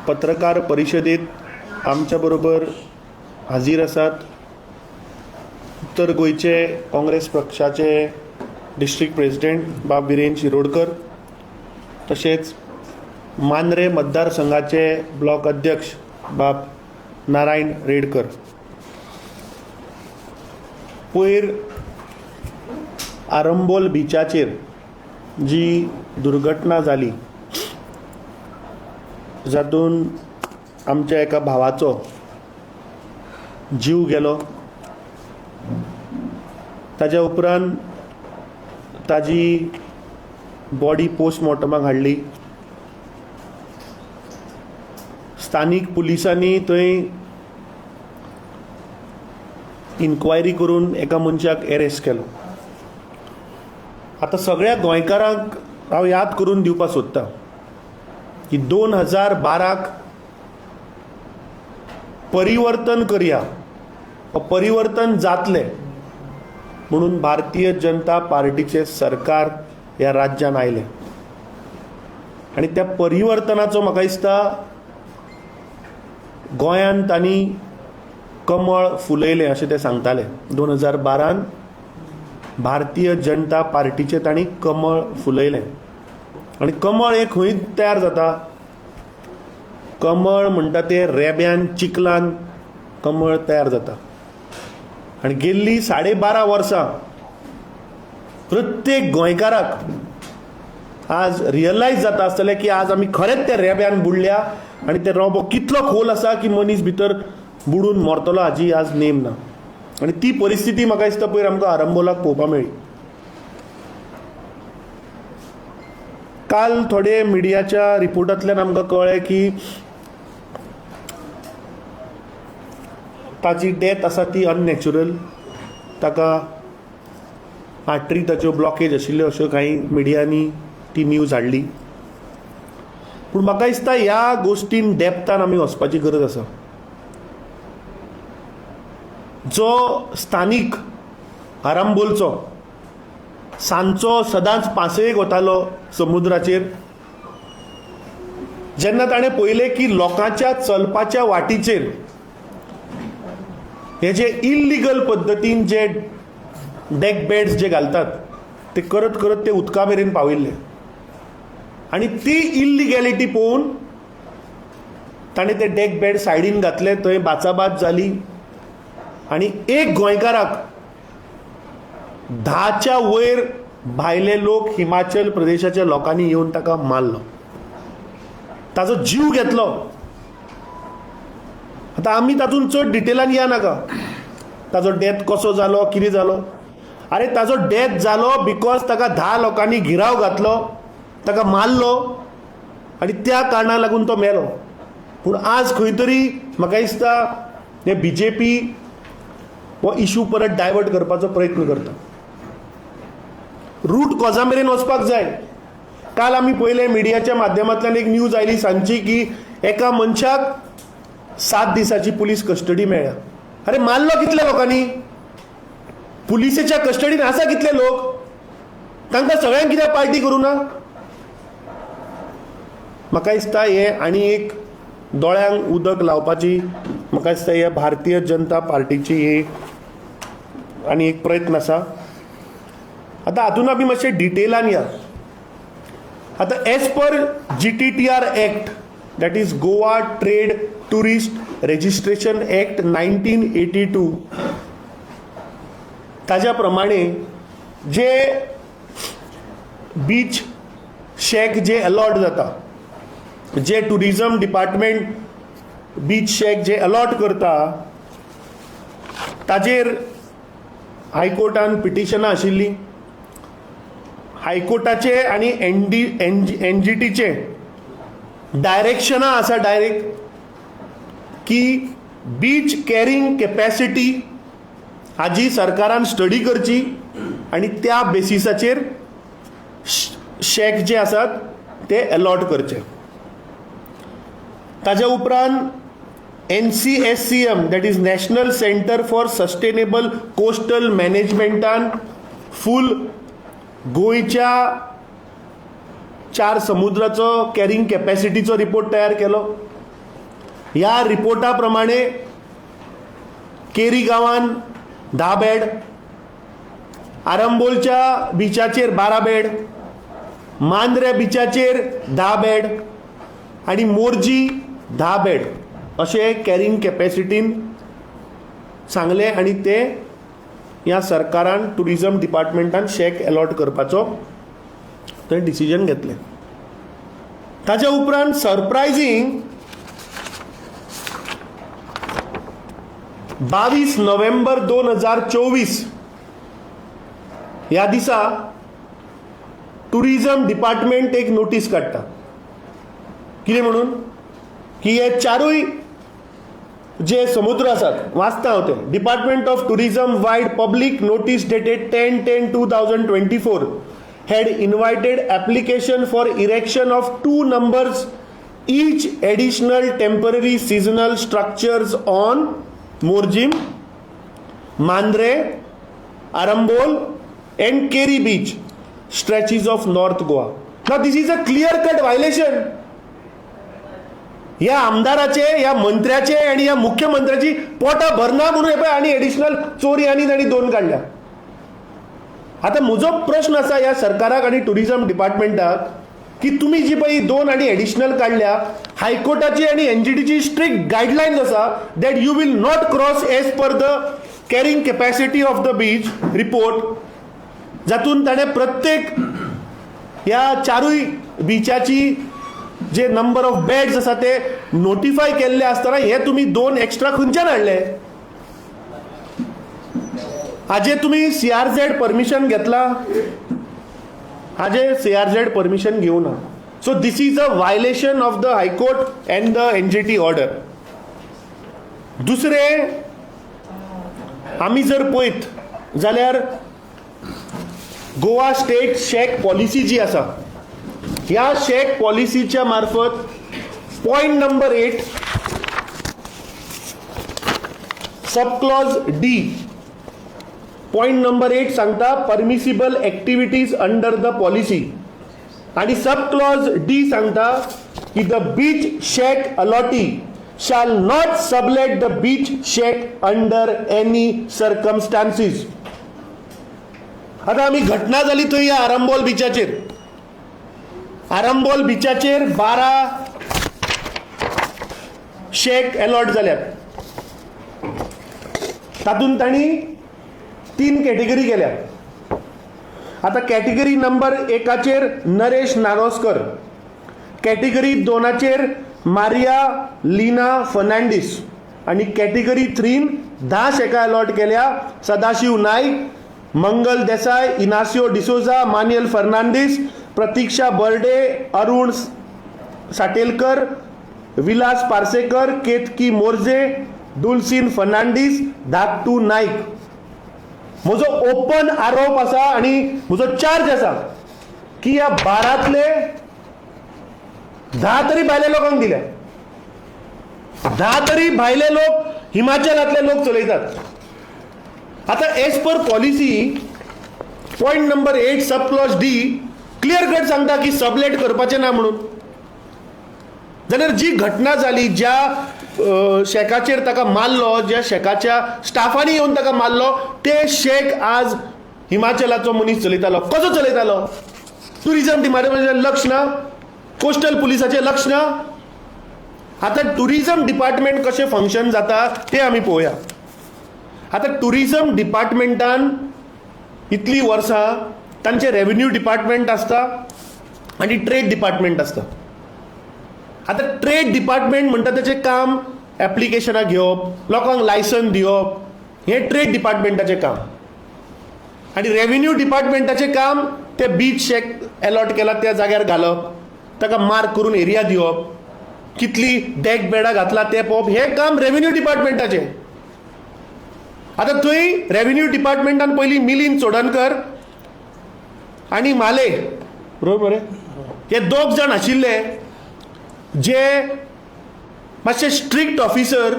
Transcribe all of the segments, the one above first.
पत्रकार परिशदेंत आमच्या बरोबर हाजीर आसात उत्तर गोंयचे काँग्रेस पक्षाचे डिस्ट्रिक्ट प्रेजिडेंट बाब विरेन शिरोडकर, तशेंच मांद्रे मतदारसंघाचे ब्लॉक अध्यक्ष बाब नारायण रेडकर. पयर आरंबोल बिचाचेर जी दुर्घटना जाली जातूंत आमच्या एका भावाचो जीव गेलो, ताज्या उपरांत ताजी बॉडी पोस्टमॉर्टमाक हाडली. स्थानीक पुलिसांनी थंय इन्क्वायरी करून एका मनशाक एरेस्ट केलो. आतां सगळ्या गोंयकारांक हांव याद करून दिवपाक सोदतां की 2012 परिवर्तन करया, परिवर्तन जातलें म्हणून भारतीय जनता पार्टीचें सरकार ह्या राज्यान आयलें आनी त्या परिवर्तनाचो म्हाका दिसता गोंयान तांणी कमळ फुलयलें अशें ते सांगताले. 2012 भारतीय जनता पार्टीचें तांणी कमळ फुलयलें आनी कमळ हें खंय तयार जाता? कमळ म्हणटा तें रेब्यान चिखलान कमळ तयार जाता. आनी गेल्ली 12.5 वर्सां प्रत्येक गोंयकाराक आज रियलायज जाता आसतलें की आज आमी खरेंच त्या रेब्यान बुडल्या आनी ते रोबो कितलो खोल आसा की मनीस भितर बुडून मरतलो हाजी आज नेम ना. आनी ती परिस्थिती म्हाका दिसता पयर आमकां आरंबोलाक पळोवपाक मेळ्ळी. काल थोडे मिडियाच्या रिपोर्टांतल्यान आमकां कळ्ळें की ताजी डेथ आसा ती अननॅचरल, ताका आर्टरी ताच्यो ब्लॉकेज आशिल्ल्यो अश्यो कांय मिडियांनी ती न्यूज हाडली. पूण म्हाका दिसता ह्या गोश्टीन डेप्थान आमी वचपाची गरज आसा. जो स्थानीक आरांबोलचो सांजचो सदांच पासयेक वतालो समुद्राचेर, जेन्ना ताणें पळयलें की लोकांच्या चलपाच्या वाटीचेर हे जे इल्लिगल पद्दतीन जे डेक बेड्स जे घालतात ते करत करत ते उदका मेरेन पाविल्ले आनी ती इल्लिगॅलिटी पळोवन ताणें ते डेक बेड सायडीन घातले, थंय बाचाबाच जाली आनी एक गोंयकाराक 10च्या वयर भायले लोक हिमाचल प्रदेशाच्या लोकांनी येवन ताका मारलो, ताजो जीव घेतलो. आतां आमी तातूंत चड डिटेलान या नाका, ताजो डेथ कसो जालो कितें जालो. आरे ताजो डेथ जालो because ताका 10 लोकांनी घिराव घातलो, ताका मारलो आनी त्या कारणाक लागून तो मेलो. पूण आज खंय तरी म्हाका दिसता हे बी जे पी हो इशू परत डायवर्ट करपाचो प्रयत्न करता. रूट कॉजा मेरेन वचपाक जाय. काल आमी पळयलें मिडियाच्या माध्यमांतल्यान एक न्यूज आयली सांजची की एका मनशाक 7 दिसाची पुलीस कस्टडी मेळ्ळ्या. अरे मारलो कितल्या लोकांनी? पुलिसेच्या कस्टडीन आसा कितले लोक? तांकां सगळ्यांक कित्याक पार्टी करूं ना? म्हाका दिसता हे आनी एक दोळ्यांक उदक लावपाची म्हाका दिसता हे भारतीय जनता पार्टीची ही आनी एक प्रयत्न आसा. आतां हातूंत आमी मातशें डिटेलान या. आतां as per GTTR act, that is Goa trade tourist registration act 1982, ताज्या प्रमाणे जे बीच शॅक जे अलॉट जाता, जे टुरिजम डिपार्टमेंट बीच शॅक जे अलॉट करता ताजेर हायकोर्टान पिटिशनां आशिल्लीं. हायकोर्टाचे आनी एन जी टीचे डायरेक्शनां आसा डायरेक्ट की बीच कॅरिंग कॅपॅसिटी हाजी सरकारान स्टडी करची आनी त्या बेसिसाचेर शॅक जे आसात ते अलॉट करचे. ताज्या उपरांत NCSCM, that is national centre for sustainable coastal मॅनेजमेंटान फूल गोंयच्या 4 समुद्राचो कॅरिंग कॅपॅसिटीचो रिपोर्ट तयार केलो. ह्या रिपोर्टा प्रमाणे केरी गांवान 10 बेड, आरंबोलच्या बिचाचेर 12 बेड, मांद्रे बिचाचेर 10 बेड आनी मोरजी 10 बेड अशें कॅरिंग कॅपेसिटीन सांगलें आनी ते ह्या सरकारान ट्युरिजम डिपार्टमेंटान शॅक अलॉट करपाचो थंय डिसिजन घेतलें. ताच्या उपरांत सरप्रायझींग 22 नोव्हेंबर 2024 ह्या दिसा ट्युरिजम डिपार्टमेंट एक नोटीस काडटा. कितें म्हणून की हे चारूय जे समुद्र आसात, वाचता हांव तें, department of tourism vide public notice dated 10/10/2024 had invited application for erection of 2 numbers each additional temporary seasonal structures on Morjim, Mandrem, Arambol and Keri beach stretches of North Goa. Now this is a clear cut violation. ह्या आमदाराचे, ह्या मंत्र्याचे आनी ह्या मुख्यमंत्र्याची पोटां भरना म्हणून हे पळय आनी एडिशनल चोरी आनी तांणी 2 काडल्या. आतां म्हजो प्रश्न आसा ह्या सरकाराक आनी ट्युरिजम डिपार्टमेंटाक की तुमी जी पळय 2 आनी एडिशनल काडल्या, हायकोर्टाची आनी एनजीटीची स्ट्रिक्ट गायडलायन्स आसा that you will not cross as per the carrying capacity of the beach report, जातून ताणें प्रत्येक ह्या चारूय बिचाची जे नंबर ऑफ बेड्स आसा ते नोटिफाय केल्ले आसतना हे तुमी 2 एक्स्ट्रा खंयच्यान हाडले? हाजे तुमी CRZ permission घेतला? हाजे CRZ permission घेवना. So this is a violation of the high court and the NGT order. दुसरें, आमी जर पळयत जाल्यार गोवा स्टेट शॅक पॉलिसी जी आसा, ह्या शॅक पॉलिसीच्या मार्फत point number 8 sub clause D, point number 8 सांगता permissible activities under the policy, आनी सब क्लॉज डी सांगता की the beach shack allottee shall not sublet the beach shack under any circumstances. आतां आमी घटना जाली थंय ह्या आरंबोल बिचाचेर. आरंबोल बिचाचेर 12 शॅक अलॉट जाल्यात. तातूंत तांणी 3 कॅटेगरी केल्या. आतां category number 1 Naresh Naroskar, category 2 Maria Lina Fernandes आनी कॅटेगरी 3 10 शॅकां अलॉट केल्या सदाशिव नाईक, मंगल देसाय, इनासियो डिसोजा, मान्यल फर्नांडीस, प्रतीक्षा बर्डे, अरुण साटेलकर, विलास पार्सेकर, केतकी मोर्जे, दुलसीन फर्नांडीस, धाकटू नाईक. म्हजो ओपन आरोप आसा आनी म्हजो चार्ज आसा की ह्या 12तले 10 तरी भायल्या लोकांक दिल्या. 10 तरी भायले लोक, हिमाचलांतले लोक चलयतात. आतां as per policy point number 8 sub clause D clear cut सांगता की सबलेट करपाचें ना म्हणून. जाल्यार जी घटना जाली, ज्या शॅकाचेर ताका मारलो, ज्या शॅकाच्या स्टाफांनी येवन ताका मारलो, ते शॅक आज हिमाचलाचो मनीस चलयतालो. कसो चलयतालो? ट्युरिजम डिपार्टमेंटाचें लक्ष ना, कोस्टल पुलिसाचें लक्ष ना. आतां ट्युरिजम डिपार्टमेंट कशें फंक्शन जाता तें आमी पळोवया. आतां ट्युरिजम डिपार्टमेंटान इतलीं वर्सां तांचें रेवेन्यू डिपार्टमेंट आसता आनी ट्रेड डिपार्टमेंट आसता. आतां ट्रेड डिपार्टमेंट म्हणटा तेचें काम एप्लिकेशनां घेवप, लोकांक लायसन दिवप, हें ट्रेड डिपार्टमेंटाचें काम. आनी रेवेन्यू डिपार्टमेंटाचें काम ते बीच शॅक अलॉट केला त्या जाग्यार घालप, ताका मार्क करून एरिया दिवप, कितली डेक बेडां घातला तें पळोवप, हें काम रेवेन्यू डिपार्टमेंटाचें. आतां थंय रेवेन्यू डिपार्टमेंटान पयलीं मिलिंद चोडणकर आनी माले, बरोबर मरे, हे 2 जाण आशिल्ले जे मातशे स्ट्रिक्ट ऑफिसर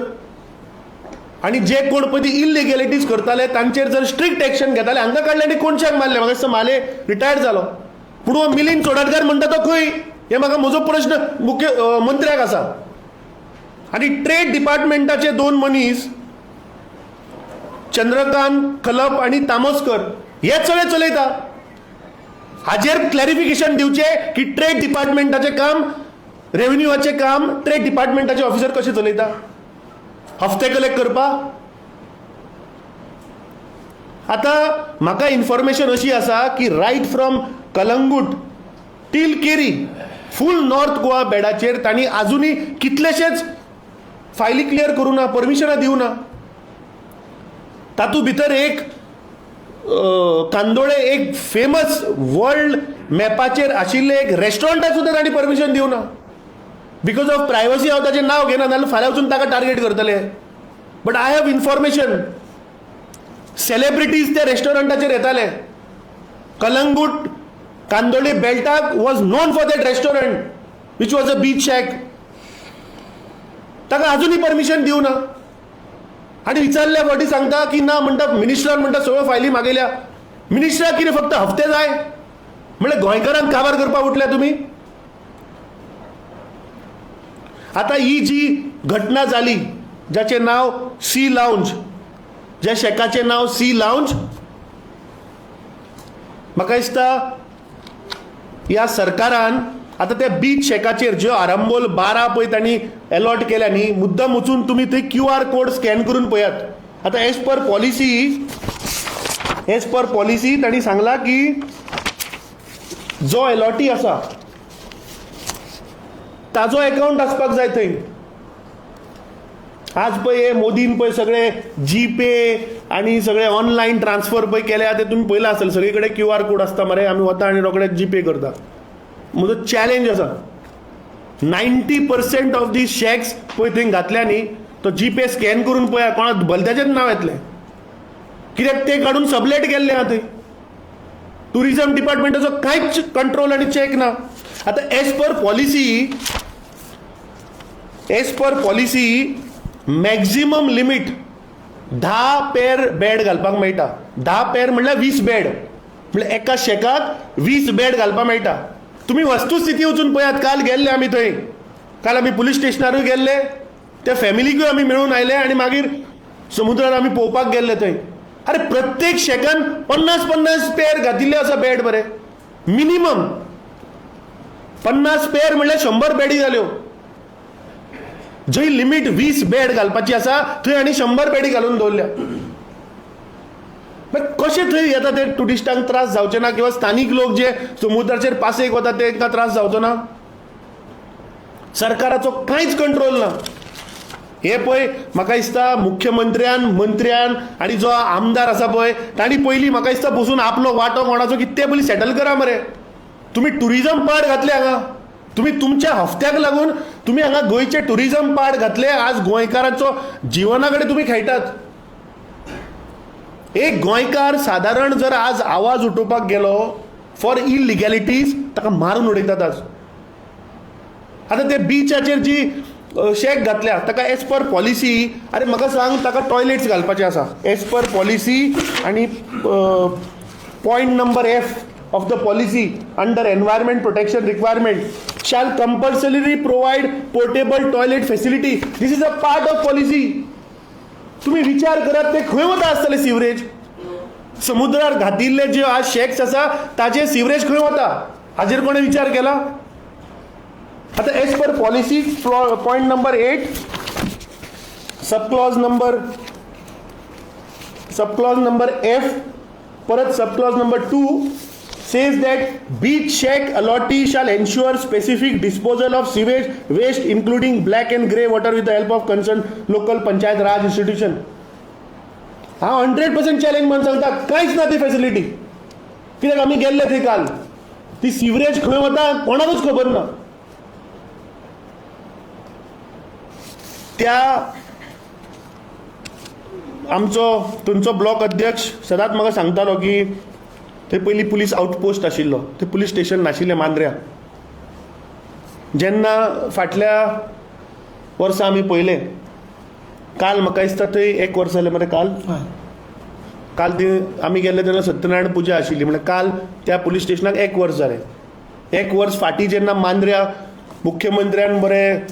आनी जे कोण पळय ती इलिगेलिटीज करताले तांचेर जर स्ट्रिक्ट एक्शन घेताले. हांकां काडले आनी कोनशाक मारले. म्हाका दिसता माले रिटायर्ड जालो, पूण हो मिलिंद चोडणकर म्हणटा तो खंय, हे म्हाका म्हजो प्रश्न मुख्य मंत्र्याक आसा. आनी ट्रेड डिपार्टमेंटाचे 2 मनीस चंद्रकांत खलप आनी तामोस्कर हे सगळे चलयता. हाजेर क्लॅरिफिकेशन दिवचें की ट्रेड डिपार्टमेंटाचें काम, रेव्हेन्यूआचें काम ट्रेड डिपार्टमेंटाचे ऑफिसर कशें चलयता, हफ्ते कलेक्ट करपाक. आतां म्हाका इन्फॉर्मेशन अशी आसा की right from Calangute till Keri full North Goa बेडाचेर तांणी आजुनूय कितलेशेच फायली क्लियर करूं ना, परमिशनां दिवं ना. तातूंत भितर एक कांदोळे एक फेमस वर्ल्ड मॅपाचेर आशिल्लें एक रेस्टॉरंटाक सुद्दां तांणी परमिशन दिवं ना. Because of privacy हांव ताचें नांव घेना, नाजाल्यार फाल्यां वचून ताका टार्गेट करतले. But I have information, celebrities त्या रेस्टॉरंटाचेर येताले. Calangute Candolim बेल्टाक was known for that restaurant which was a beach shack. ताका अजुनूय परमिशन दिवं ना. आनी विचारल्या फावटी सांगता की ना म्हणटा, मिनिस्टरान म्हणटा सगळ्यो फायली मागयल्या. मिनिस्टराक कितें फक्त हफ्ते जाय? म्हणल्यार गोंयकारांक काबार करपाक उठल्या तुमी. आतां ही जी घटना जाली जाचें नांव सी लावंज, ज्या शेकाचें नांव सी लावंज, म्हाका दिसता ह्या सरकारान आतां त्या बीच शेकाचेर ज्यो आरंबोल 12 पळय तांणी एलॉट केल्या न्ही, मुद्दम वचून तुमी थंय QR code scan करून पळयात. आतां एज पर पॉलिसी तांणी सांगलां की जो एलॉटी आसा ताजो एकावंट आसपाक जाय थंय. आज पळय हे मोदीन पळय सगळे जी पे आनी सगळे ऑनलायन ट्रान्सफर पळय केल्या ते तुमी पळयलां आसतलें, सगळे कडेन QR code आसता मरे, आमी वता आनी रोखडे जी पे करता. म्हजो चॅलेंज आसा, 90% ऑफ the shacks पळय थंय घातल्या न्ही, तो जी पे स्कॅन करून पळया कोणा भलत्याचेंच नांव येतलें, कित्याक ते काडून सबलेट केल्ले आहा थंय. टुरिजम डिपार्टमेंटाचो कांयच कंट्रोल आनी चॅक ना. आतां as per policy maximum limit 10 pair bed घालपाक मेळटा. 10 पेर म्हणल्यार 20 बेड, म्हणल्यार एका शेकाक 20 बेड घालपाक मेळटा. तुमी वस्तुस्थिती वचून पळयात. काल गेल्ले आमी थंय, काल आमी पुलीस स्टेशनारूय गेल्ले, त्या फॅमिलीकूय आमी मेळून आयले आनी मागीर समुद्रार आमी पळोवपाक गेल्ले थंय. अरे प्रत्येक शेकान 50-50 पेर घातिल्ले आसा बेड बरे, मिनिमम 50 पेर म्हणल्यार 100 बेडी जाल्यो. जंय लिमीट 20 बेड घालपाची आसा थंय आनी 100 बेडी घालून दवरल्या. कशें थंय येता ते ट्युरिस्टांक त्रास जावचे ना, किंवा स्थानीक लोक जे समुद्राचेर पासयेक वता तेंकां त्रास जावचो ना? सरकाराचो कांयच कंट्रोल ना. हे पळय म्हाका दिसता मुख्यमंत्र्यान, मंत्र्यान आनी जो आमदार आसा पळय तांणी पयलीं म्हाका दिसता बसून आपलो वांटो कोणाचो कितें ते पयलीं सेटल करा मरे. तुमी टुरिजम पाड घातले हांगा, तुमी तुमच्या हफ्त्याक लागून तुमी हांगा गोंयचे टुरिजम पाड घातले. आज गोंयकारांचो जिवना कडेन तुमी खेळटात. एक गोंयकार सादारण जर आज आवाज उठोवपाक गेलो फॉर इलिगॅलिटीज ताका मारून उडयतात आज. आतां ते बिचाचेर जी शेक घातल्या ताका एज पर पॉलिसी, अरे म्हाका सांग ताका टॉयलेट्स घालपाचे आसा एज पर पॉलिसी आनी point number F of the policy under environment protection requirement shall compulsorily provide portable toilet facility. This is a part of policy. तुम्ही विचार करात ते खंय वता आसतले सिवरेज? समुद्रार घातिल्ले जे आज शेक्स आसा ताजे सिवरेज खंय वता हाजेर कोणें विचार केला? आतां as per policy point number 8 sub clause number F परत sub clause number 2 says that beach shack allottee shall ensure specific disposal of sewage waste including black and grey water with the help of concerned local panchayat raj institution. हांव 100% challenge म्हणून सांगता, कांयच ना ती facility. कित्याक आमी गेल्ले थंय काल, ती सिवरेज खंय वता कोणाकूच खबर ना. त्या आमचो थंयचो ब्लॉक अध्यक्ष सदांच म्हाका सांगतालो की थंय पयलीं पुलीस आउटपोस्ट आशिल्लो, थंय पुलीस स्टेशन नाशिल्लें मांद्र्या. जेन्ना फाटल्या वर्सा आमी पळयलें, काल म्हाका दिसता थंय एक वर्स जालें मरे, काल काल ती आमी गेल्ले तेन्ना सत्यनारायण पुजा आशिल्ली, म्हणल्यार काल त्या पुलीस स्टेशनाक 1 वर्स जालें. 1 वर्स फाटीं जेन्ना मांद्र्या मुख्यमंत्र्यान बरें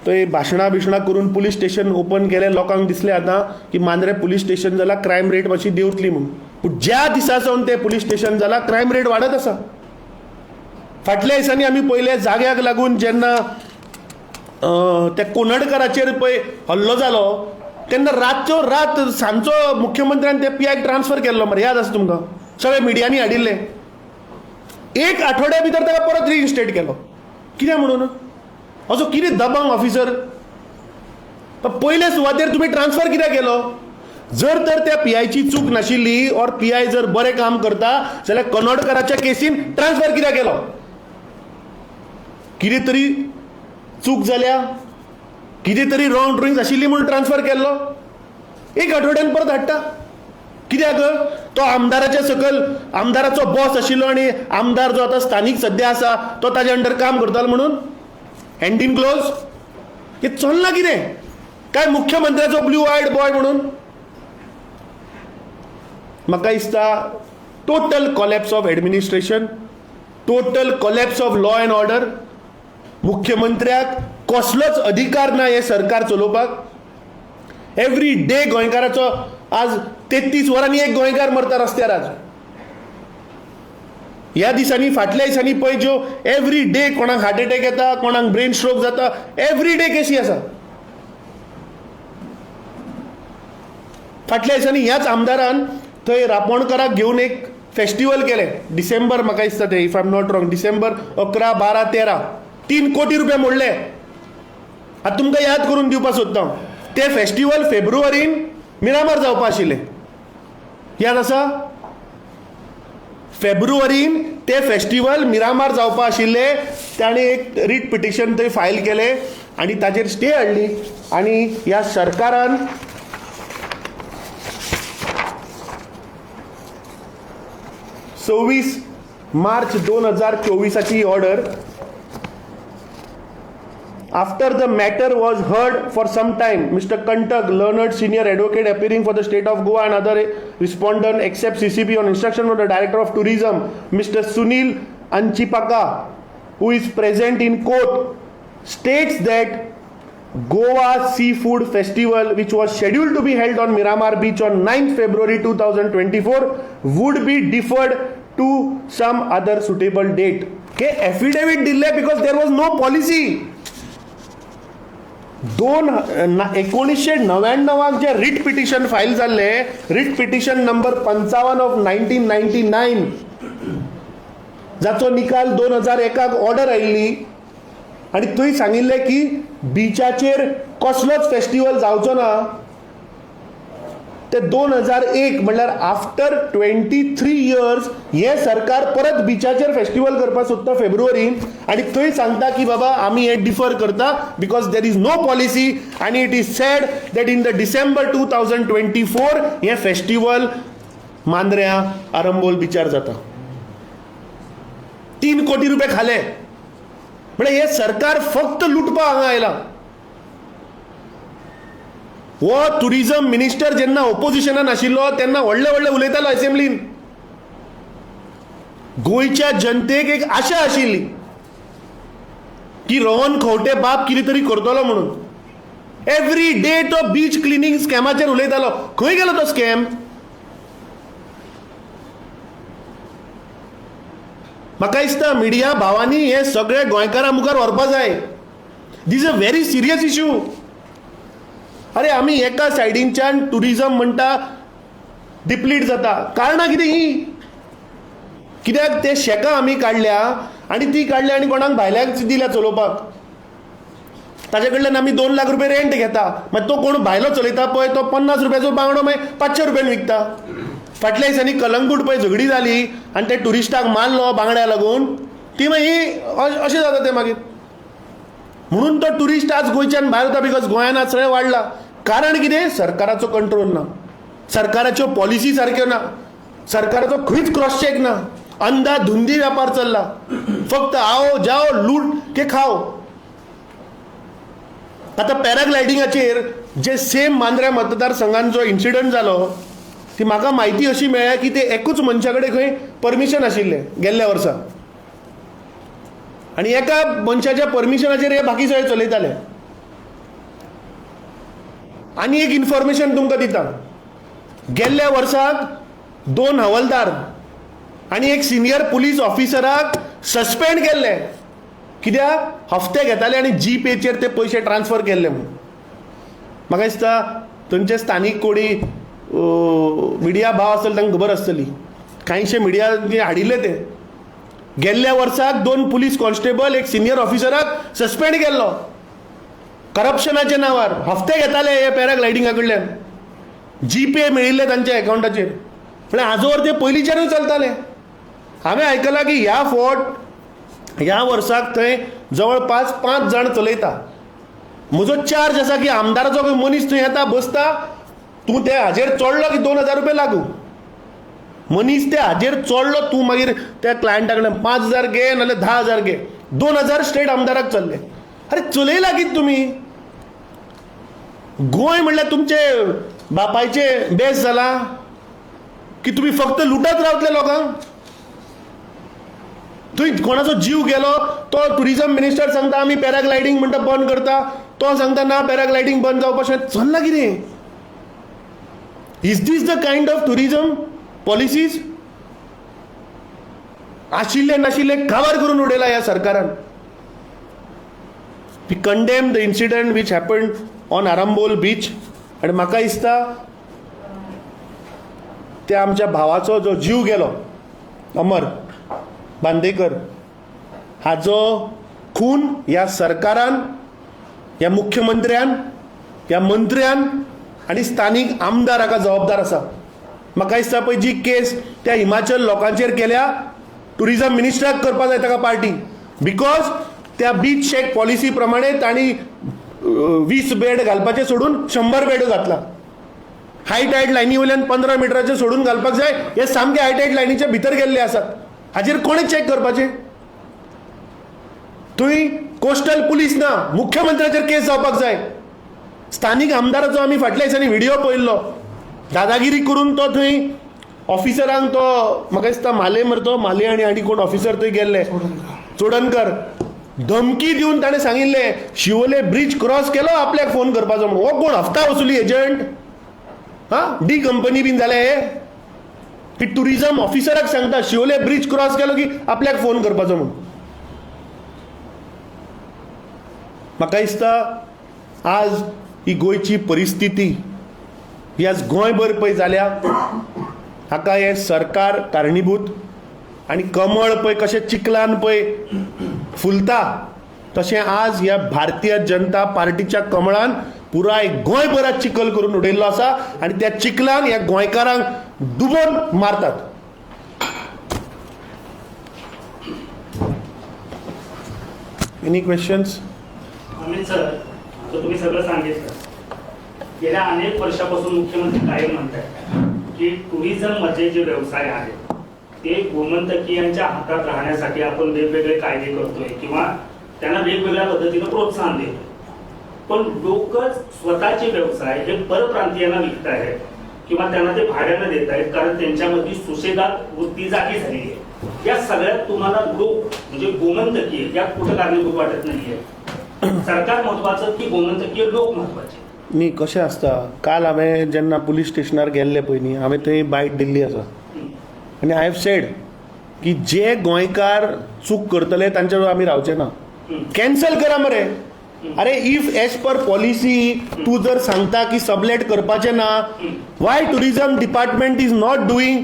थंय भाशणां बिशणां करून पुलीस स्टेशन ओपन केलें. लोकांक दिसलें आतां की मांद्रें पुलीस स्टेशन जाल्यार क्रायम रेट मातशी देंवतली म्हूण. पूण ज्या दिसा सावन तें पुलीस स्टेशन जालां क्रायम रेट वाडत आसा. फाटल्या दिसांनी आमी पळयलें जाग्याक लागून जेन्ना त्या कोनडकराचेर पळय हल्लो जालो तेन्ना रातचो रात सांजचो मुख्यमंत्र्यान त्या पी आयक ट्रान्सफर केल्लो मरे, याद आसा तुमकां, सगळे मिडियांनी हाडिल्लें. एक आठवड्या भितर ताका परत रिइन्स्टेट केलो. कित्याक म्हणून? असो कितें दबंग ऑफिसर. पयले सुवातेर तुमी ट्रान्सफर कित्याक केलो? जर तर त्या पी आयची चूक नाशिल्ली ऑर पी I जर बरें काम करता जाल्यार कनोडकराच्या केसीन ट्रान्सफर कित्याक केलो? कितें तरी चूक जाल्या, कितें तरी रॉंग ड्रॉइंग्स आशिल्ली म्हणून ट्रान्सफर केल्लो. एक आठवड्यान परत हाडटा. कित्याक? तो आमदाराच्या सकयल आमदाराचो बॉस आशिल्लो आनी आमदार जो आतां स्थानीक सद्या आसा तो ताज्या अंडर काम करतालो म्हणून हँड इन क्लोज. हें चल्लां कितें? काय मुख्यमंत्र्याचो ब्लू आयड बॉय म्हणून? म्हाका दिसता total collapse of administration, total collapse of law and order. मुख्यमंत्र्याक कसलोच अधिकार ना हें सरकार चलोवपाक. एवरी डे गोंयकाराचो आज 33 वरांनी एक गोंयकार मरता रस्त्यार. आज ह्या दिसांनी फाटल्या दिसांनी पळय ज्यो एवरी डे कोणाक हार्ट एटॅक येता, कोणाक ब्रेन स्ट्रोक जाता, एवरी डे केसी आसा. फाटल्या दिसांनी ह्याच आमदारान थंय रापोणकराक घेवन एक फेस्टिवल केलें, डिसेंबर म्हाका दिसता तें, if I am not wrong, December 11, 12, 13, 3 कोटी रुपया मोडले. आतां तुमकां याद करून दिवपाक सोदता हांव, तें फेस्टिवल फेब्रुवारीन मिरामार जावपा आशिल्लें, याद आसा? फेब्रुवारीन तें फेस्टिवल मिरामार जावपा आशिल्लें. ताणें एक रीट पिटिशन थंय फायल केलें आनी ताजेर स्टे हाडली आनी ह्या सरकारान 26 मार्च 2024 order. After the matter was heard for some time, Mr. Kantak, learned senior advocate appearing for the state of Goa and other respondent except CCP on instruction of the Director of Tourism, Mr. Sunil Anchipaka, who is present in court, states that Goa Seafood Festival, which was scheduled to be held on Miramar Beach on 9th February 2024, would be deferred to some other suitable date. Okay, affidavit दिल्ले because there was no policy. 1999 J writ petition file जाल्ले, writ petition number 55 of 1999, जाचो निकाल 2001 order आयिल्ली आनी थंय सांगिल्लें की बिचाचेर कसलोच फेस्टिवल जावचो ना. ते 2001 म्हणल्यार आफ्टर 23 इयर्स हें सरकार परत बिचाचेर फेस्टिवल करपाक सोदता फेब्रुवारीन आनी थंय सांगता की बाबा आमी हें डिफर करता because there is no policy आनी it is said that in the December 2024 हें फेस्टिवल मांद्र्यां आरंबोल बिचार जाता. 3 कोटी रुपये खाले. म्हळ्यार हें सरकार फक्त लुटपा हांगा आयलां. हो टुरिजम मिनिस्टर जेन्ना ओपोजिशनान आशिल्लो तेन्ना व्हडले व्हडले उलयतालो असेंब्लीन. गोंयच्या जनतेक एक आशा आशिल्ली की रोहन खंवटे बाब कितें तरी करतलो म्हणून. एवरी डे तो बीच क्लिनींग स्कॅमाचेर उलयतालो. खंय गेलो तो स्कॅम? म्हाका दिसता मिडिया भावांनी हे सगळे गोंयकारां मुखार व्हरपा जाय. This a very serious issue. अरे आमी एका सायडीनच्यान टुरिजम म्हणटा डिप्लीट जाता, कारणां कितें ही? कित्याक ते शेकां आमी काडल्या आनी ती काडल्या आनी कोणाक भायल्याक दिल्या चलोवपाक. ताजे कडल्यान आमी 2 लाख रुपये रेंट घेता, मागीर तो कोण भायलो चलयता पळय तो 50 रुपयाचो बांगडो मागीर 500 रुपयान विकता. फाटल्या दिसांनी कलंगूट पळय झगडी जाली आनी ते ट्युरिस्टाक मारलो बांगड्या लागून, ती मागीर अशें जाता तें मागीर. म्हणून तो ट्युरिस्ट आज गोंयच्यान भायर वता because गोंयान आज सगळें वाडलां. कारण कितें? सरकाराचो कंट्रोल ना, सरकाराच्यो पॉलिसी सारक्यो ना, सरकाराचो खंयच क्रॉस चॅक ना, अंधाधुंदी व्यापार चल्ला. फक्त आओ जाओ लूट के खाओ. आतां पॅराग्लायडिंगाचेर जे सेम मांद्र्या मतदारसंघान जो इन्सिडंट जालो, ती म्हाका म्हायती अशी मेळ्ळ्या की ते एकूच मनशा कडेन खंय परमिशन आशिल्लें गेल्ल्या वर्सा आनी एका मनशाच्या परमिशनाचेर हे बाकी सगळे चलयताले. आनी एक इन्फॉर्मेशन तुमकां दिता. गेल्ल्या वर्साक 2 हवालदार आनी एक सिनियर पुलीस ऑफिसराक सस्पेंड केल्ले. कित्याक? हफ्ते घेताले आनी जी पेचेर ते पयशे ट्रान्सफर केल्ले म्हूण. म्हाका दिसता थंयचे स्थानीक कोणी मिडिया भाव आसतले तांकां खबर आसतली. कांयशे मिडिया हाडिल्ले ते. गेल्ल्या वर्साक 2 पुलीस कॉन्स्टेबल एक सिनियर ऑफिसराक सस्पेंड केल्लो करप्शनाच्या नांवार. हफ्ते घेताले हे पॅराग्लायडिंगा कडल्यान, जी पे मेळिल्ले तांच्या एकावंटाचेर. म्हळ्यार आजोवर ते पयलींच्यानूय चलताले. हांवें आयकलां की ह्या फोट ह्या वर्साक थंय जवळपास 5 जाण चलयता. म्हजो चार्ज आसा की आमदाराचो खंय मनीस थंय येता बसता, तूं ते हाजेर चडलो की 2000 रुपया लागू. मनीस ते हाजेर चडलो, तूं मागीर त्या क्लायंटा कडल्यान 5000 घे नाल्यार 10000 घे. 2000 स्ट्रेट आमदाराक चल्ले. अरे चलयला कितें तुमी? गोंय म्हणल्यार तुमचे बापायचे बेस जाला की तुमी फक्त लुटत रावतले लोकांक? थंय कोणाचो जीव गेलो तो टुरिजम मिनिस्टर सांगता आमी पॅराग्लायडींग म्हणटा बंद करता, तो सांगता ना पॅराग्लायडींग बंद जावपाक. चल्ला कितें? Is this the kind of tourism policies? आशिल्ले नाशिल्ले काबार करून उडयला ह्या सरकारान. We condemn the incident which happened on Arambol beach. आनी म्हाका दिसता त्या आमच्या भावाचो जो जीव गेलो अमर बांदेकर हाजो खून ह्या सरकारान, ह्या मुख्यमंत्र्यान, ह्या मंत्र्यान आनी स्थानीक आमदार हाका जबाबदार आसा. म्हाका दिसता पळय जी केस त्या हिमाचल लोकांचेर केल्या, टुरिजम मिनिस्टराक करपाक जाय ताका पार्टी. Because त्या बीच शेक पॉलिसी प्रमाणे तांणी 20 बेड घालपाचे सोडून 100 बेड घातला. हाय टायड लायनी वयल्यान 15 मिटराचे सोडून घालपाक जाय, हे सामके हाय टायड लायनीच्या भितर गेल्ले आसात. हाचेर कोणें चॅक करपाचें? थंय कोस्टल पुलीस ना, मुख्यमंत्र्याचेर केस जावपाक जाय. स्थानीक आमदाराचो आमी फाटल्या दिसांनी व्हिडिओ पळयल्लो, दादागिरी करून तो थंय ऑफिसरांक, तो म्हाका दिसता माले मरे तो माले आनी आनी कोण ऑफिसर थंय गेल्ले, चोडणकर, धमकी दिवन ताणें सांगिल्लें शिवोले ब्रिज क्रॉस केलो आपल्याक फोन करपाचो म्हणून. हो कोण हफ्ता वसुली एजंट? हां, डी कंपनी बीन जाल्या हे की टुरिजम ऑफिसराक सांगता शिवोले ब्रिज क्रॉस केलो की आपल्याक फोन करपाचो म्हणून. म्हाका दिसता आज ही गोंयची परिस्थिती ही आज गोंयभर पळय जाल्या, हाका हें सरकार कारणीभूत. आनी कमळ पळय कशें चिखलान पळय फुलता, तशें आज ह्या भारतीय जनता पार्टीच्या कमळान पुराय गोंयभरात चिखल करून उडयल्लो आसा आनी त्या चिखलान ह्या गोंयकारांक डुबोवन मारतात. Any questions? Amit sir, आता तुम्ही सगळं सांगितलं. गेल्या अनेक वर्षापासून मुख्यमंत्री कायम म्हणतात की टुरिझममध्ये जे व्यवसाय आहेत ते गोमंतकीयांच्या हातात राहण्यासाठी आपण वेगवेगळे कायदे करतोय किंवा त्यांना वेगवेगळ्या पद्धतीनं प्रोत्साहन देतोय, पण लोकच स्वतःचे व्यवसाय हे परप्रांतीयांना विकत आहेत किंवा त्यांना ते भाड्यानं देत आहेत, कारण त्यांच्यामधली सुशेगात वृत्ती जागी झालेली आहे. या सगळ्यात तुम्हाला लोक म्हणजे गोमंतकीय यात कुठं कारणीभूत वाटत नाहीये? सरकार महत्वाचं की गोमंतकीय लोक महत्वाचे? न्ही, कशें आसता, काल हांवें जेन्ना पुलीस स्टेशनार गेल्ले पळय न्ही, हांवें थंय बायट दिल्ली आसा आनी I have said की जे गोंयकार चूक करतले तांचे बरोबर आमी रावचे ना. कॅन्सल करा मरे. अरे if as per policy तूं जर सांगता की सबलेट करपाचें ना, why tourism department is not doing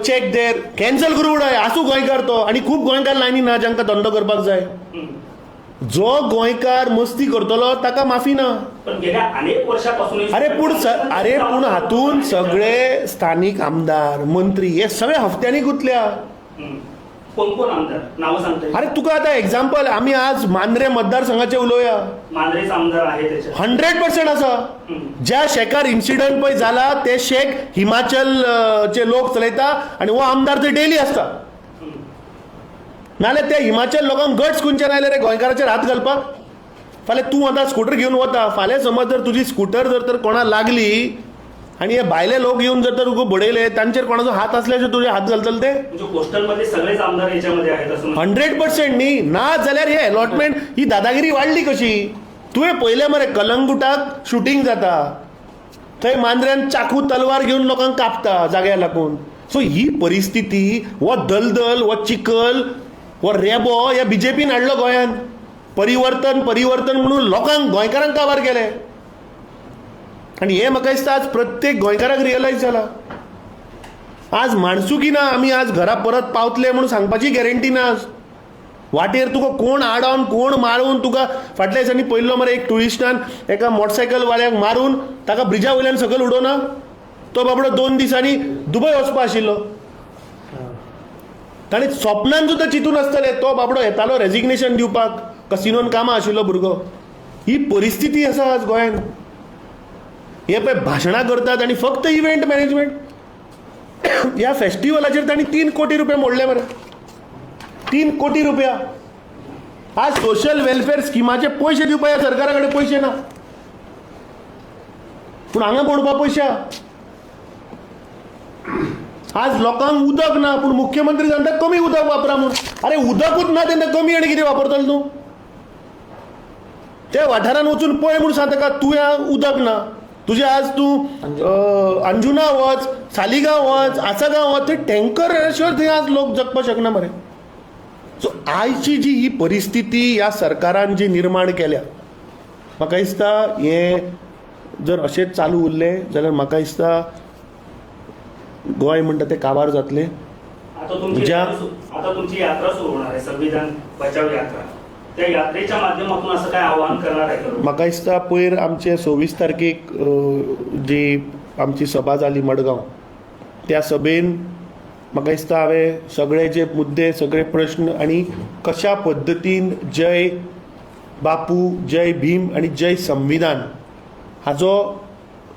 check there? Cancel करून उडय. आसूं गोंयकार तो, आनी खूब गोंयकार लायनी ना जांकां धंदो करपाक जाय. जो गोंयकार मस्ती करतलो ताका माफी ना. पण गेल्या अनेक वर्षापासून अरे पूण हातून सगळे स्थानीक आमदार मंत्री हे सगळे हफ्त्यांनी गुंतल्या. कोण कोण आमदार नाव सांगता? अरे तुका आता एक्झाम्पल, आमी आज मांद्रे मतदारसंघाचे उलोवया. मांद्रेचा आमदार आहे त्याच्यात 100% आसा. ज्या शेकार इन्सिडंट पळय जाला ते शेक हिमाचल चे लोक चलयता आनी हो आमदार थंय डेली आसता. नाल्यार त्या हिमाचल लोकांक गट्स खंयच्यान आयले रे गोंयकाराचेर हात घालपाक? फाल्यां तूं आतां स्कुटर घेवन वता, फाल्यां समज जर तुजी स्कुटर जर तर कोणा लागली आनी हे भायले लोक येवन जर तर तुका बडयले, तांचेर कोणाचो हात आसल्यार तुजे हात घालतले ते? म्हणजे कोस्टल मध्ये सगळेच आमदार याच्यामध्ये आहेत असं 100% न्ही. ना जाल्यार हे अलॉटमेंट ही दादागिरी वाडली कशी? तुवें पळयलें मरे कलंगुटाक शुटींग जाता, थंय मांद्र्यान चाकू तलवार घेवन लोकांक कापता जाग्यार लागून. सो ही परिस्थिती, हो दलदल, हो चिखल, हो रेबो ह्या बीजेपीन हाडलो गोंयांत. परिवर्तन परिवर्तन म्हणून लोकांक, गोंयकारांक काबार केले. आनी हें म्हाका दिसता आज प्रत्येक गोंयकाराक रियलायज जाला. आज माणसुकी ना, आमी आज घरा परत पावतले म्हणून सांगपाची गॅरंटी ना. आज वाटेर तुका कोण आडावन, कोण मारून तुका, फाटल्या दिसांनी पळयल्लो मरे एक ट्युरिस्टान एका मोटरसायकल वाल्याक मारून ताका ब्रिजा वयल्यान सकयल उडोवना, तो बाबडो 2 दिसांनी दुबय वचपा आशिल्लो. ताणें स्वप्नान सुद्दां चिंतून आसतलें तो बाबडो येतालो रेजिग्नेशन दिवपाक, कसिनोन कामां आशिल्लो भुरगो. ही परिस्थिती आसा आज गोंयांत. हे पळय भाशणां करतात आनी फक्त इव्हेंट मॅनेजमेंट. ह्या फेस्टिवलाचेर तांणी 3 कोटी रुपया मोडले मरे, 3 कोटी रुपया. आज सोशल वेलफेअर स्किमाचे पयशे दिवपाक ह्या सरकारा कडेन पयशे ना, पूण हांगा मोडपा पयशे. आज लोकांक उदक ना, पूण मुख्यमंत्री सांगता कमी उदक वापरा म्हूण. अरे उदकूच ना तेन्ना कमी आनी कितें वापरतलो तूं? त्या वाठारान वचून पळय म्हूण सांगता का तुवें उदक ना तुजें. आज तूं अंजुना वच, सालिगांव वच, आसगांव वच, थंय टँकर शिवाय थंय आज लोक जगपाक शकना मरे. सो आयची जी ही परिस्थिती ह्या सरकारान जी निर्माण केल्या, म्हाका दिसता हें जर अशेंच चालू उरलें जाल्यार म्हाका दिसता गोंय म्हणटा तें काबार जातलें. आता तुमची यात्रा सुरू होणार आहे, संविधान बचाव यात्रा, त्या यात्रेच्या माध्यमातून असं काय आवाहन करणार आहे? म्हाका दिसता पयर आमचे 26 तारखेक जी आमची सभा जाली मडगांव, त्या सभेन म्हाका दिसता हांवें सगळे जे मुद्दे, सगळे प्रश्न आनी कशा पद्दतीन जय बापू, जय भीम आनी जय संविधान हाजो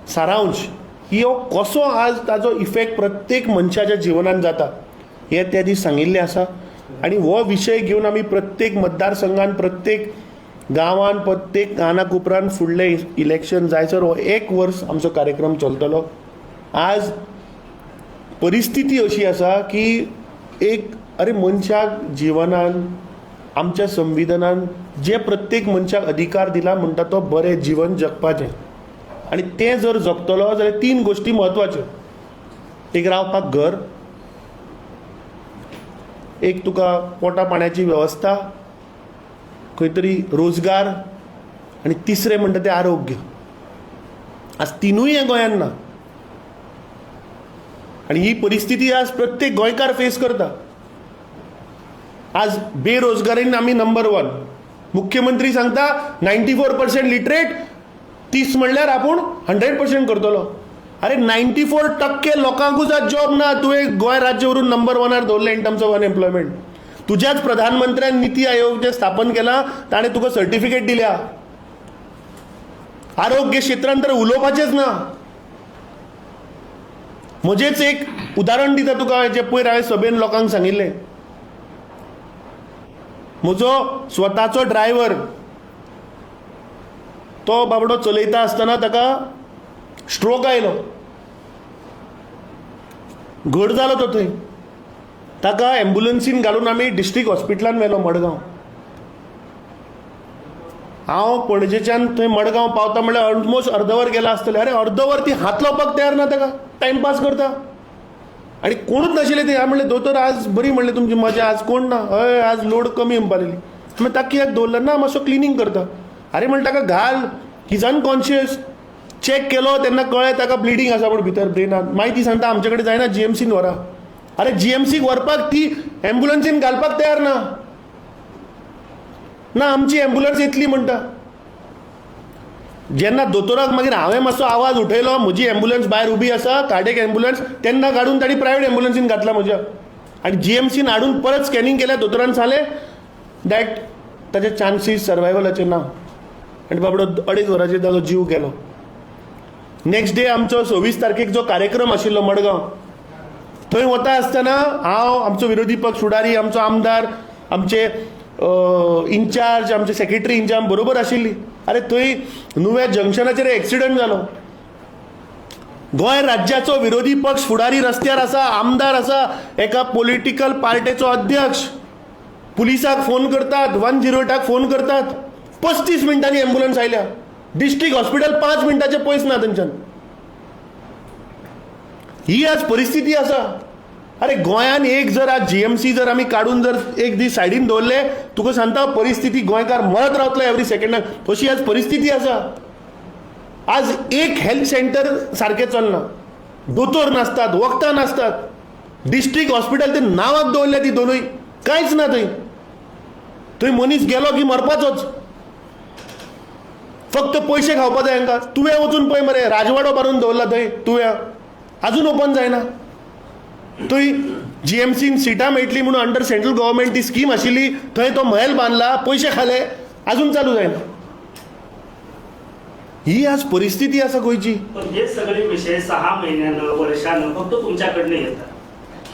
सारांश की हो कसो आज ताजो इफेक्ट प्रत्येक मनशाच्या जिवनान जाता हें त्या दीस सांगिल्लें आसा. आनी हो विशय घेवन आमी प्रत्येक मतदारसंघान, प्रत्येक गांवान, प्रत्येक काना कोपऱ्यान फुडलें इलेक्शन जायसर हो 1 वर्स आमचो कार्यक्रम चलतलो. आज परिस्थिती अशी आसा की एक अरे मनशाक जिवनान आमच्या संविधानान जे प्रत्येक मनशाक अधिकार दिला म्हणटा तो बरें जिवन जगपाचें, आनी तें जर जगतलो जाल्यार 3 गोश्टी म्हत्वाच्यो. एक रावपाक घर, एक तुका पोटा पाण्याची वेवस्था, खंय तरी रोजगार, आनी तिसरें म्हणटा तें आरोग्य. आज तिनूय हें गोंयांत ना आनी ही परिस्थिती आज प्रत्येक गोंयकार फेस करता. आज बेरोजगारीन आमी नंबर 1. मुख्यमंत्री सांगता 94% लिटरेट, 30 म्हणल्यार आपूण 100% करतलो. अरे 94% लोकांकूच आज जॉब ना. तुवें गोंय राज्य व्हरून नंबर 1 दवरलें इन टर्म्स ऑफ अनएम्प्लॉयमेंट. तुज्याच प्रधानमंत्र्यान निती आयोग जें स्थापन केलां ताणें तुका सर्टिफिकेट दिल्या. आरोग्य क्षेत्रान तर उलोवपाचेंच ना. म्हजेच एक उदाहरण दिता तुका, जें पयर हांवें सभेन लोकांक सांगिल्लें. म्हजो स्वताचो ड्रायव्हर, तो बाबडो चलयता आसतना ताका स्ट्रोक आयलो, घट जालो तो थंय. ताका एम्बुलन्सीन घालून आमी डिस्ट्रिक्ट हॉस्पिटलान व्हेलो मडगांव. हांव पणजेच्यान थंय मडगांव पावता म्हणल्यार ऑलमोस्ट अर्दवर गेला आसतलें. अरे अर्दवर ती हात लावपाक तयार ना, ताका टायमपास करता आनी कोणूच नाशिल्ले ते. हांवें म्हणलें दोतोर आज बरी म्हणलें तुमची मजा, आज कोण ना? हय आज लोड कमी म्हणपा लागली. मागीर ताका कित्याक दवरलें ना, मातसो क्लिनींग करता. अरे म्हणलें ताका घाल, his unconscious. Check केलो तेन्ना कळ्ळें ताका ब्लिडींग आसा म्हूण भितर ब्रेनान. मागीर ती सांगता आमचे कडेन जायना, जीएमसीन व्हरा. अरे जीएमसीक व्हरपाक ती एम्बुलन्सीन घालपाक तयार ना. ना आमची एम्बुलन्स येतली म्हणटा. जेन्ना दोतोराक मागीर हांवें मातसो आवाज उठयलो, म्हजी एम्बुलन्स भायर उबी आसा, कार्डियक एम्बुलन्स, तेन्ना काडून तांणी प्रायवेट एम्बुलन्सीन घातला म्हज्या. आनी जीएमसीन हाडून परत स्कॅनिंग केलें, दोतोरान सांगलें that ताचे चान्सीस सर्वायवलाचे ना. आनी बाबडो 2.5 वरांचेर ताजो जीव गेलो. नेक्स्ट डे आमचो 26 तारखेक जो कार्यक्रम आशिल्लो मडगांव, थंय वता आसतना हांव, आमचो विरोधी पक्ष फुडारी, आमचो आमदार, आमचे इन्चार्ज, आमचे सेक्रेटरी इन्चार्ज बरोबर आशिल्ली. अरे थंय नुव्या जंक्शनाचेर एक्सिडंट जालो. गोंय राज्याचो विरोधी पक्ष फुडारी रस्त्यार आसा, आमदार आसा, एका पॉलिटिकल पार्टेचो अध्यक्ष, पुलिसाक फोन करतात, 108 फोन करतात. 35 मिनटांनी एम्बुलन्स आयल्या. डिस्ट्रिक्ट हॉस्पिटल 5 मिनटाचे पयस ना थंयच्यान. ही आज परिस्थिती आसा. अरे गोंयान एक जर आज जीएमसी जर आमी काडून जर एक दीस सायडीन दवरले, तुका सांगता परिस्थिती गोंयकार मरत रावतले एवरी सेकंडाक, अशी आज परिस्थिती आसा. आज एक हेल्थ सेंटर सारकें चलना, दोतोर नासतात, वखदां नासतात. डिस्ट्रिक्ट हॉस्पिटल ते नांवाक दवरल्या ती दोनूय, कांयच ना थंय. थंय मनीस गेलो की मरपाचोच, फक्त पयशे खावपा जाय हांकां. तुवें वचून पळय मरे, राजवाडो बांदून दवरला थंय तुवें, अजून ओपन जायना. थंय जीएमसीन सिटां मेळटली म्हणून अंडर सेंट्रल गव्हर्मेंट ती स्कीम आशिल्ली, थंय तो महेल बांदला, पयशे खाले, अजून चालू जायना. ही आज परिस्थिती आसा गोंयची. पण हे सगळे विषय 6 महिन्यानं वर्षानं फक्त तुमच्याकडनं येतात.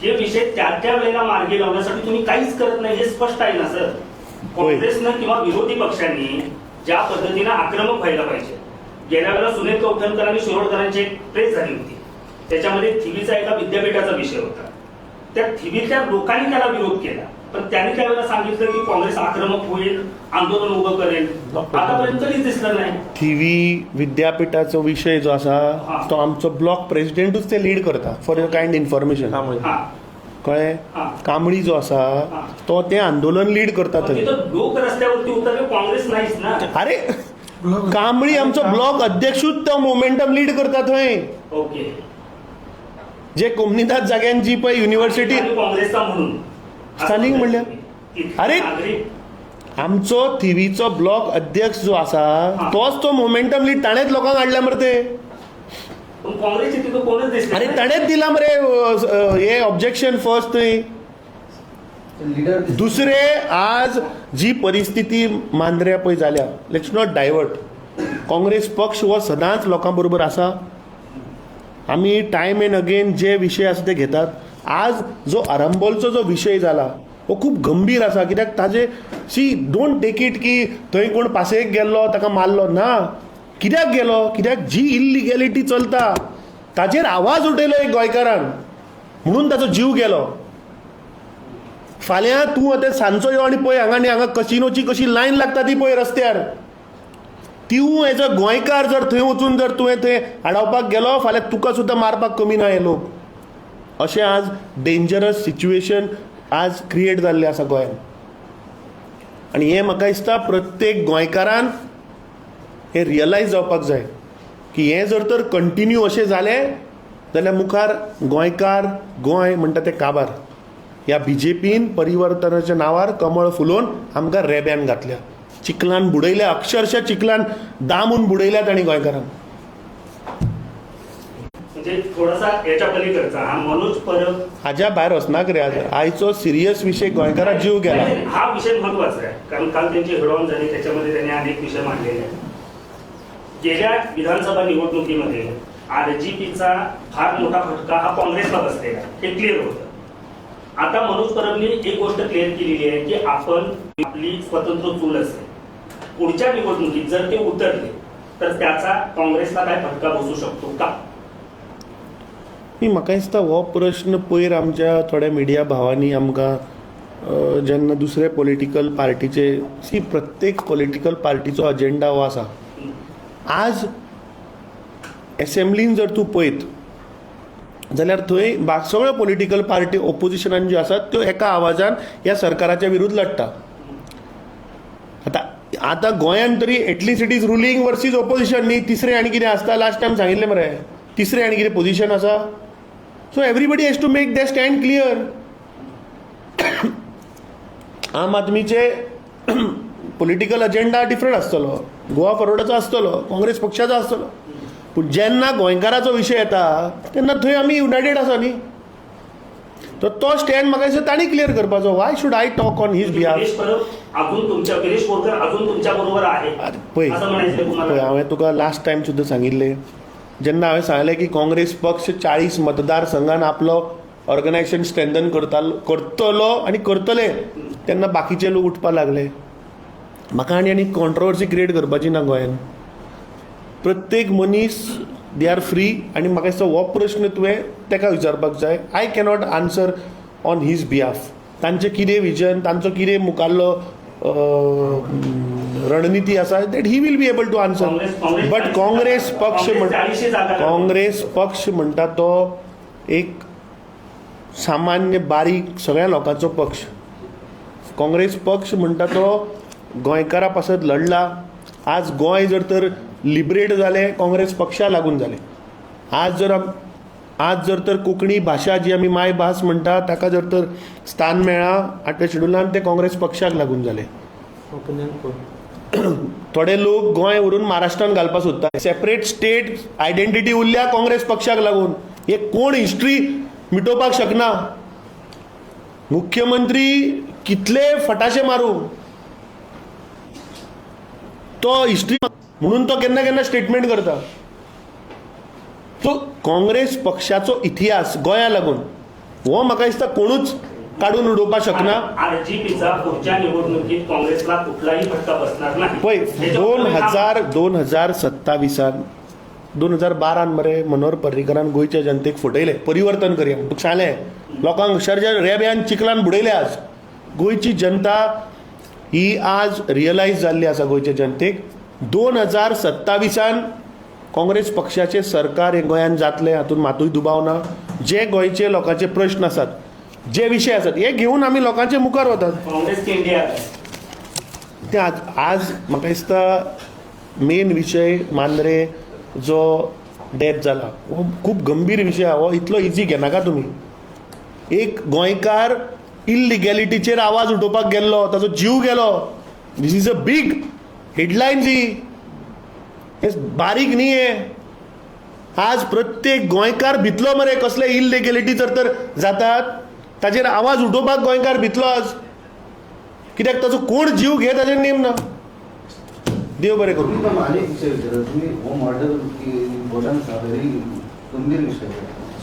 हे विषय त्या त्या वेळेला मार्गी लावण्यासाठी तुम्ही काहीच करत नाही, हे स्पष्ट आहे ना सर. काँग्रेसनं किंवा विरोधी पक्षांनी ज्या पद्धतीनं आक्रमक व्हायला पाहिजे, गेल्या वेळेला सुनील कवठणकर आणि शिरोडकरांची एक प्रेस झाली होती, त्याच्यामध्ये थिवीचा एका विद्यापीठाचा विषय होता. त्या थिवीतल्या लोकांनी त्याला विरोध केला, पण त्यांनी त्यावेळेला सांगितलं की काँग्रेस आक्रमक होईल, आंदोलन उभं करेल. आतापर्यंत कधीच दिसलं नाही. थिवी विद्यापीठाचो विशय जो आसा तो आमचो ब्लॉक प्रेसिडेंटूच ते लीड करता, फॉर your kind information. कळ्ळें? कांबळी जो आसा तो तें आंदोलन लीड करता थंय. लोक रस्त्यावरती उतरले, काँग्रेस नाहीच ना. अरे कांबळी आमचो ब्लॉक अध्यक्षूच तो मोमेंटम लीड करता थंय. ओके. जे कोमनिदाद जाग्यान जी पळय युनिव्हर्सिटी काँग्रेसचा म्हणून स्थानीक म्हणल्यार अरे आमचो थिवीचो ब्लॉक अध्यक्ष जो आसा तोच तो मोमेंटम लीड ताणेंच लोकांक हाडल्या मरे ते. अरे ताणेंच दिला मरे हे ऑब्जेक्शन फर्स्ट थंय. दुसरे आज जी परिस्थिती मांद्र्या पळय जाल्या, let's not divert. Congress पक्ष हो सदांच लोकां बरोबर आसा. आमी टायम एंड अगेन जे विशय आसा ते घेतात. आज जो आरंबोलचो जो विशय जाला हो खूब गंभीर आसा, कित्याक ताजे सी don't take it की थंय कोण पासयेक गेल्लो ताका मारलो ना. कित्याक गेलो? कित्याक जी इल्लिगॅलिटी चलता ताजेर आवाज उठयलो एक गोंयकारान, म्हणून ताचो जीव गेलो. फाल्यां तूं आतां सांजचो यो आनी पळय हांगा आनी हांगा कसिनोची कशी लायन लागता ती पळय रस्त्यार. तूं एज अ गोंयकार जर थंय वचून जर तुवें थंय आडावपाक गेलो, फाल्यां तुका सुद्दां मारपाक कमी ना हे लोक. अशें आज डेंजरस सिच्युएशन आज क्रिएट जाल्लें आसा गोंयांत. आनी हें म्हाका दिसता प्रत्येक गोंयकारान हें रियलायज जावपाक जाय की हें जर तर कंटिन्यू अशें जालें जाल्यार मुखार गोंयकार गोंय म्हणटा तें काबार. ह्या बीजेपीन परिवर्तनाच्या नांवार कमळ फुलोवन आमकां रेब्यान घातल्या, चिखलान बुडयल्या, अक्षरशः चिखलान दामून बुडयल्या तांणी गोंयकारांक. म्हणजे थोडासा याच्या पलीकडचा हा मनोज परब हाज्या भायर वचनाक रे. आयचो सिरियस विशय गोंयकाराक जीव गेला हा विषय महत्वाचा आहे, कारण काल त्यांची हेडॉन झाली, त्याच्यामध्ये त्यांनी अनेक विषय मांडलेले आहेत. गेल्या विधानसभा निवडणुकीमध्ये आरजीपीचा फार मोठा फटका हा काँग्रेसला बसलेला, हे क्लिअर होतं. आता मनोज परबने एक गोष्ट क्लिअर केलेली आहे की आपण आपली स्वतंत्र चूल असेल, पुढच्या निवडणुकीत जर ते उतरले तर त्याचा काँग्रेसला काय फटका बसू शकतो का? म्हाका दिसता हो प्रश्न पयर आमच्या थोड्या मिडिया भावांनी आमकां जेन्ना दुसरे पॉलिटिकल पार्टीचे सी प्रत्येक पॉलिटिकल पार्टीचो अजेंडा हो आसा. आज एसेंब्लीन जर तूं पळयत जाल्यार थंय सगळ्यो पॉलिटिकल पार्टी ओपोजिशनान ज्यो आसात त्यो एका आवाजान ह्या सरकाराच्या विरुद्ध लढटा. आतां आतां गोंयांत तरी at least it is ruling versus opposition न्ही, तिसरें आनी कितें आसता? लास्ट टायम सांगिल्लें मरे, तिसरें आनी कितें पोजिशन आसा. So everybody has to make the stand clear. आम आदमीचे पॉलिटिकल अजेंडा डिफरंट आसतलो, गोवा फॉरवर्डाचो आसतलो, काँग्रेस पक्षाचो आसतलो, पूण जेन्ना गोंयकाराचो विशय येता तेन्ना थंय आमी युनायटेड आसा न्ही. तर तो स्टँड म्हाका दिसता तांणी क्लियर करपाचो. Why should I talk on his behalf? पळय पळय, हांवें तुका लास्ट टायम सुद्दां सांगिल्लें, जेन्ना हांवें सांगलें की काँग्रेस पक्ष 40 मतदारसंघान आपलो ऑर्गनायझेशन स्ट्रेंथन करतलो आनी करतले, तेन्ना बाकीचे लोक उठपाक लागले. म्हाका आनी आनी कॉन्ट्रोवर्सी क्रिएट करपाची ना गोंयान. प्रत्येक मनीस they are free, आनी म्हाका दिसता हो प्रश्न तुवें ताका विचारपाक जाय. I cannot answer on his behalf. तांचें कितें विजन, तांचो कितें मुखारलो रणनिती आसा that he will be able to answer. Congress but Congress पक्ष काँग्रेस 40 जागा काँग्रेस पक्ष म्हणटा तो एक सामान्य बारीक सगळ्या लोकांचो पक्ष. काँग्रेस पक्ष म्हणटा तो गोंयकारा पासत लढला. आज गोंय जर तर लिबरेट जालें काँग्रेस पक्षा लागून जालें. आज जर तर कोंकणी भाशा जी आमी मायभास म्हणटा ताका जर तर स्थान मेळ्ळां आठव्या शेड्युलान तें काँग्रेस पक्षाक लागून जालें. थोडे लोक गोंय व्हरून महाराष्ट्रान घालपाक सोदता. सेपरेट स्टेट आयडेंटिटी उरल्या काँग्रेस पक्षाक लागून. हे कोण हिस्ट्री मिटोवपाक शकना. मुख्यमंत्री कितले फटाशे मारू तो हिस्ट्री म्हणून तो केन्ना केन्ना स्टेटमेंट करता. सो काँग्रेस पक्षाचो इतिहास गोंया लागून हो म्हाका दिसता कोणूच काडून उडोवपाक शकना. आरजीपीचा पुढच्या निवडणुकीत काँग्रेसला कुठलाही फटका बसणार नाही. पळय, त्याच्यावर 2027 2012 मरे मनोहर पर्रीकरान गोंयच्या जनतेक फटयलें. परिवर्तन करया तुका सांगलें लोकांक अक्षरशा रेब्यान चिखलान बुडयले. आज गोंयची जनता ही आज रियलायज जाल्ली आसा. गोंयच्या जनतेक 2027 काँग्रेस पक्षाचें सरकार हें गोंयांत जातलें हातूंत मातूय दुबाव ना. जे गोंयचे लोकांचे प्रश्न आसात, जे विशय आसात, हे घेवन आमी लोकांचे मुखार वतात. काँग्रेस की इंडिया ते आज म्हाका दिसता मेन विशय मांद्रे जो डेथ जाला हो खूब गंभीर विशय आहा. हो इतलो इजी घेनाका तुमी. एक गोंयकार इल्लिगॅलिटीचेर आवाज उठोवपाक गेल्लो, ताचो जीव गेलो. This is a big headline जी हे बारीक न्ही. हे आज प्रत्येक गोंयकार भितलो मरे कसले इल्लिगॅलिटी जर तर जातात ताचेर आवाज उठोवपाक गोंयकार भितलो आज. कित्याक ताचो कोण जीव घे ताचेर नेम ना. देव बरें करूं. आनी एक विशय विचारता, तुमी हो मर्डर इम्पॉर्टंट आसा, व्हेरी गंभीर विशय.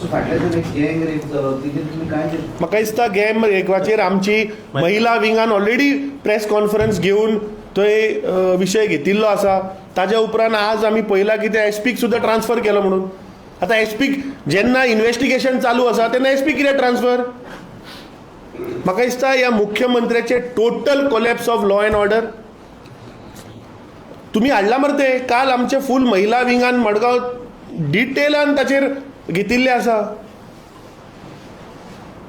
सो फाटल्या एक गँग रेप जालो तेजेर तुमी कांय म्हाका दिसता गँग रेपाचेर आमची महिला विंगान ऑलरेडी प्रेस कॉन्फरन्स घेवन थंय विशय घेतिल्लो आसा. ताज्या उपरांत आज आमी पळयलां की ते एसपीक सुद्दां ट्रान्सफर केलो म्हणून. आतां एसपीक जेन्ना इन्वेस्टिगेशन चालू आसा तेन्ना एसपी कित्याक ट्रान्सफर? म्हाका दिसता ह्या मुख्यमंत्र्याचे total collapse of law and order तुमी हाडला मरे ते. काल आमचे फूल महिला विंगान मडगांव डिटेलान ताचेर घेतिल्लें आसा.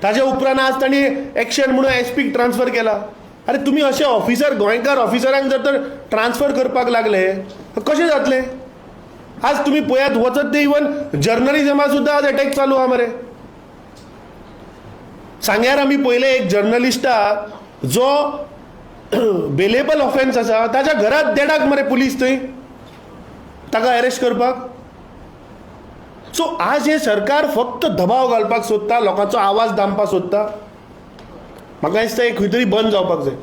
ताजे उपरांत आज तांणी एक्शन म्हणून एसपीक ट्रान्सफर केला. अरे तुमी अशे ऑफिसर गोंयकार ऑफिसरांक जर तर ट्रान्सफर करपाक लागले कशें जातलें? आज तुमी पळयात वचत ते इवन जर्नलिजमा सुद्दां आज एटॅक चालू आहा मरे. सांग्यार आमी पळयलें एक जर्नलिस्टाक जो बेलेबल ऑफेन्स आसा ताच्या घरात देडाक मरे पुलीस थंय ताका अरेस्ट करपाक. सो आज हें सरकार फक्त दबाव घालपाक सोदता, लोकांचो आवाज दामपाक सोदता. म्हाका दिसता हें खंय तरी बंद जावपाक जाय.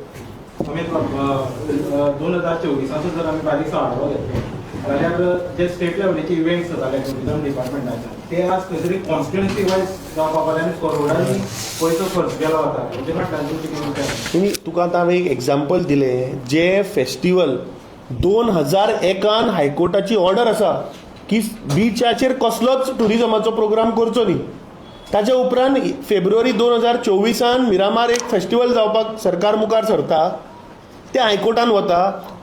2024 जर आमी बारीकसो आढावो घेतलो जाल्यार जे स्टेट लेवलीचे इव्हेंट्स जाताले टुरिजम डिपार्टमेंटाचे ते आज खंय तरी कॉन्स्टिट्युएन्सी वायज जावपाक लागले आनी करोडांनी पयसो खर्च केलो वता. हेजे फाटल्यान तुमचें कितें विचार? तुमी तुका आतां हांवें एक एग्जाम्पल दिलें. जे फेस्टिवल 2001 हायकोर्टाची ऑर्डर आसा की बिचाचेर कसलोच टुरिजमाचो प्रोग्राम करचो न्ही. ताच्या उपरांत फेब्रुवारी 2024 मिरामार एक फेस्टिवल जावपाक सरकार मुखार सरता, ते हायकोर्टान वता,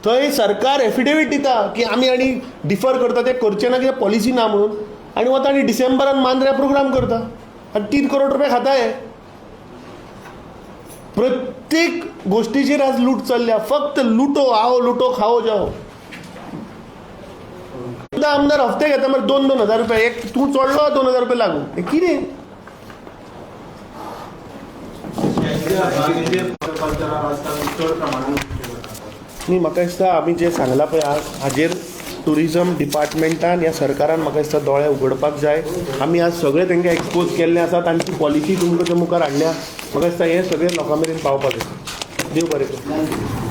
थंय सरकार एफिडेवीट दिता की आमी आनी डिफर करता, ते करचे ना कित्याक पॉलिसी ना म्हणून, आनी वता आनी डिसेंबरान मांद्र्या प्रोग्राम करता आनी 3 करोड रुपया खाता. हे प्रत्येक गोष्टीचेर आज लूट चल्ल्या. फक्त लुटो, आओ लुटो खाओ जाओ. सुद्दां आमदार हफ्ते घेता मरे 2-2 हजार रुपया. एक तूं चोडलो 2,000 रुपया लागू. हें कितें? न्ही, म्हाका दिसता आमी जें सांगलां पळय आज हाजेर टुरिजम डिपार्टमेंटान ह्या सरकारान म्हाका दिसता दोळे उगडपाक जाय. आमी आज सगळें तांकां एक्सपोज केल्लें आसा, तांची पॉलिसी तुमकां मुखार हाडल्या. म्हाका दिसता हें सगळें लोकां मेरेन पावपाक जाय. देव बरें करूं.